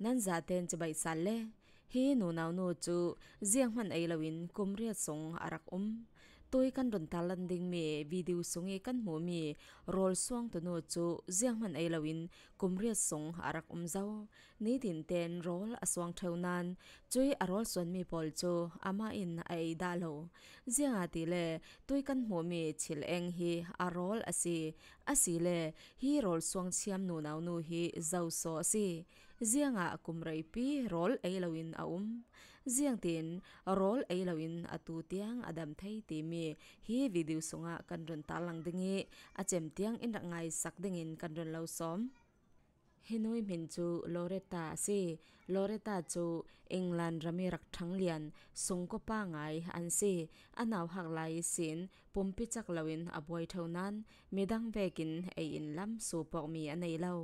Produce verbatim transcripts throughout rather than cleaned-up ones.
Nan zaten cibai sal le, hi nunau nu cu zianghman ei loin kum riat sung a rak um. Tui kan run tarlan dingmi video sung i kan hmuhmi rawl suangtu nu cu zianghman ei loin kum riat sung a rak um zo. Nitin ten rawl a suang ṭheu nain cui a rawl suanmi pawl cu amah in a ei dah lo. Ziangahtile tui kan hmuhmi thil eng hi a rawl a si. Asile hi rawl suang thiam nunau nu hi zoso a si. Ziangah kum reipi rawl ei loin a um? Ziangtin rawl ei loin atu tiang a dam thei timi hi video sungah kan run tarlang ding i a cem tiang in rak ngaisak dingin kan run lo sawm. Hi nu i hmin cu Loretta a si. Loretta cu England ram i rak ṭhang lian sungkawpa ngai an si. A nauhak lai ihsin pumpi cak loin a buai ṭheu nain midang vekin ei in lam suapawkmi a nei lo.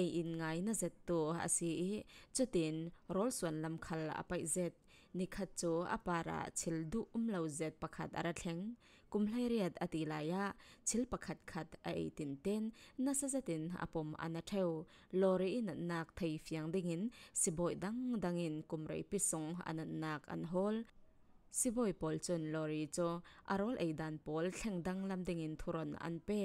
Ei in ngaina zettu a si i cutin rawl suan lam khal a paih zet. Nikhat cu a parah thil duh um lo zet pakhat a ra thleng. Kum hleiriat a ti lai ah thil pakhat khat a ei tinten nasa zetin a pum a na ṭheu. Lori i natnak thei fiang dingin sibawi dangdang in kum reipi sung a natnak an hawl. Sibawi pawl cun Lori cu a rawl ei dan pawl thleng danglam dingin thuron an pe.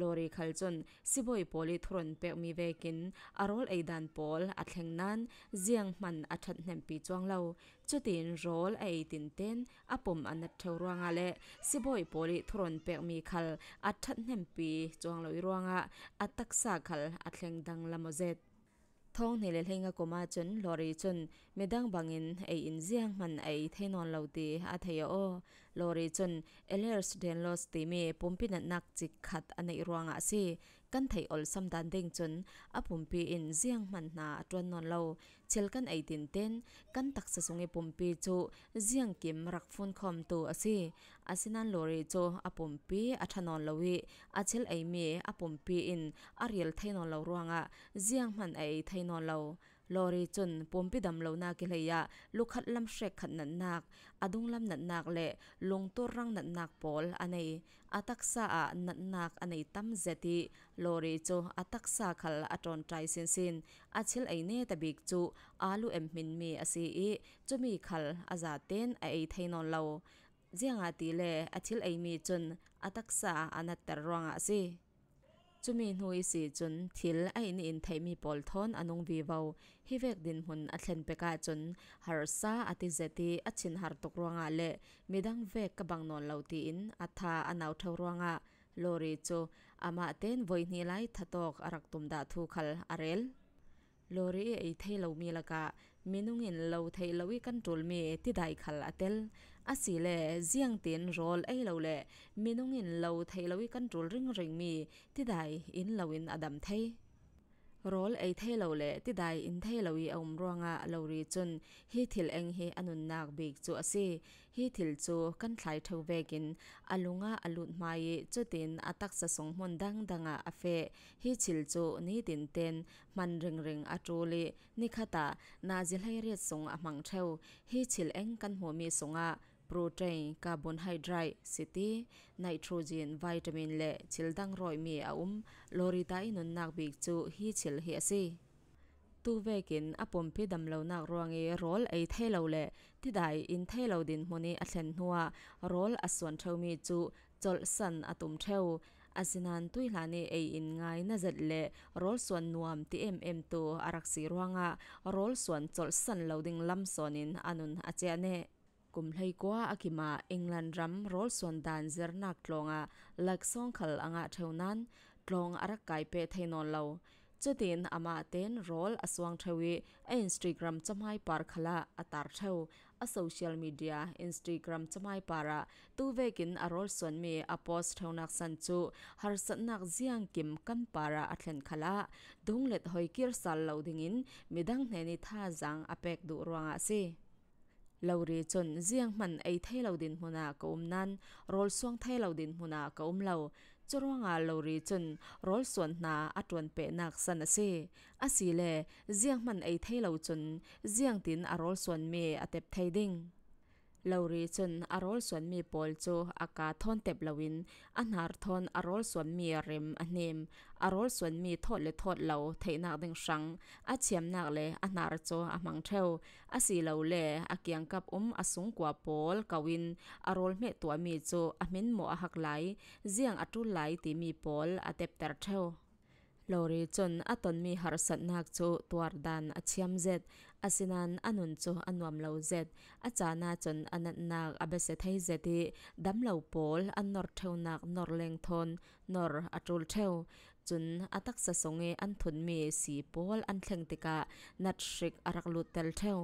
Lori khal cun sibawi pawl i thuron pekmi vekin a rawl ei dan pawl a thleng nain zianghman a ṭhathnempi cuang lo. Cutin rawl a ei tinten a pum a nat ṭheu ruangah le sibawi pawl i thuron pekmi khal a ṭhathnempi cuang lo i ruangah a taksa khal a thleng danglam aw zet. Thawng hnih le hleinga kum ahcun Lori cun midang bangin ei in zianghman a ei thei nawn lo ti a thei a aw. Lori cun Ehlers-Danlos timi pumpi natnak cik khat a neih ruangah a si. Kan theih olsam dan ding cun a pumpi in zianghman hna a ṭuan nawn lo. Thil kan ei tinten kan taksa sung i pumpi cu ziangkim rak funkhawmtu a si. Asinain Lori cu a pumpi a ṭha nawn lo i a thil eimi a pumpi in a rial thei nawn lo ruangah zianghman a ei thei nawn lo. Lori cun pumpi damlonak i hlei ah lukhat lam hrekkhat natnak, a dunglam natnak le lungtur rang natnak pawl a nei. A taksa ah natnak a nei tam zet i Lori cu a taksa khal a ṭawnṭai sinsin. A thil ei neta bik cu alu em hminmi a si i cumi khal a zaten a ei thei nawn lo. Ziangahtile a thil eimi cun a taksa a natter ruangah a si. Cumi hnu i si cun thil a in in theihmi pawl thawn a nung vivo. Hi vek dinhmun a thlen pek ahcun harsa a ti zet i a thinhar tuk ruangah le midang vek ka bang nawn lo tiin a tha a nau ṭheu ruangah Lori cu amah ten voi hnih lai thatawk a rak tum dah thu khal a rel. Lori i ei thei lomi lakah minung in lo theih lo i kan ṭulmi tidai khal a tel. Asile ziangtin rawl ei lo le minung in lo theih lo i kan ṭul ringringmi tidai in loin a dam thei. Rawl ei thei lo le tidai in thei lo i a um ruangah Lori cun hi thil eng hi a nunnak bik cu a si. Hi thil cu kan thlai ṭheu vekin a lungah a lut hmai i cutin a taksa sung hmun dangdang ah a feh. Hi thil cu nitin ten hman ringring a ṭul i nikhat ah nazi hleiriat sung a hmang ṭheu. Hi thil eng kan hmuhmi sungah protein, carbohydrate, siti, nitrogen, vitamin le thil dang rawimi a um. Lori ta i nunnak bik cu hi thil hi a si. Tu vekin a pumpi damlonak ruang i rawl ei thei lo le tidai in thei lo dinhmun i a thlen hnuah rawl a suan ṭheumi cu colhsan a tum ṭheu. Asinain tuihlan i ei in ngaina zet le rawl suan nuam ti emem tu a rak si ruangah rawl suan colhsan lo ding lam sawnin a nun a ciah neh. Kum hleikua a kim ah England ram rawl suan dan zirnak tlawng ah lak sawng khal a ngah ṭheu nain tlawng a rak kai peh thei nawn lo. Cutin amah ten rawl a suang ṭheu i a Instagram cahmai par khalah a tar ṭheu. A social media Instagram cahmai par ah tu vekin a rawl suanmi a post ṭheunak san cu harsatnak ziangkim kan par ah a thlen khalah dunglet hoi kir sal lo dingin midang hnen i thazaang a pek duh ruangah a si. Lori cun zianghman ei thei lo dinhmun ah ka um nain rawl suang thei lo dinhmun ah ka um lo. Curuangah Lori cun rawl suan hna a ṭuan pehnak san a si. Asile zianghman ei thei lo cun ziangtin a rawl suanmi a tep thei ding? Lori cun a rawl suanmi pawl cu a kaa thawn tep loin a hnar thawn a rawl suanmi rim a hnim. A rawl suanmi thawt le thawt lo theihnak ding hrang a thiamnak le a hnar cu a hmang ṭheu. Asilole a kiangkap um a sungkua pawl ko in a rawl hmeh tuahmi cu a hmin maw a hak lai, ziang a ṭul lai timi pawl a tepter ṭheu. Lori cun a tonmi harsatnak cu tuar dan a thiam zet, asinain a nun cu a nuam lo zet. A caan ahcun a natnak a biasia thei zet i damlo pawl an nor ṭheunak nor leng thawn nor a ṭul ṭheu. Cun a taksa sung i an thunmi si pawl an thleng tikah nat hrik a rak lut tel ṭheu.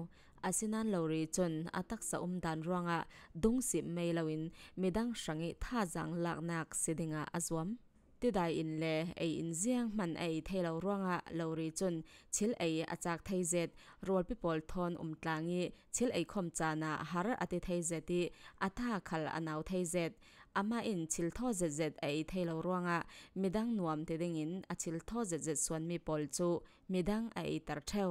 Asinain Lori cun a taksa um dan ruangah dungsip mei loin midang hrang i thazaang laknak si dingah a zuam. Tidai in le ei in zianghman a ei thei lo ruangah Lori cun thil ei a cak thei zet, rualpi pawl thawn um tlang i thil ei khawm caan ah har a ti thei zet i a ta khal a nau thei zet. Amah in thil thaw zetzet a ei thei lo ruangah midang nuam ti dingin a thil thaw zetzet suanmi pawl cu midang a eiter ṭheu.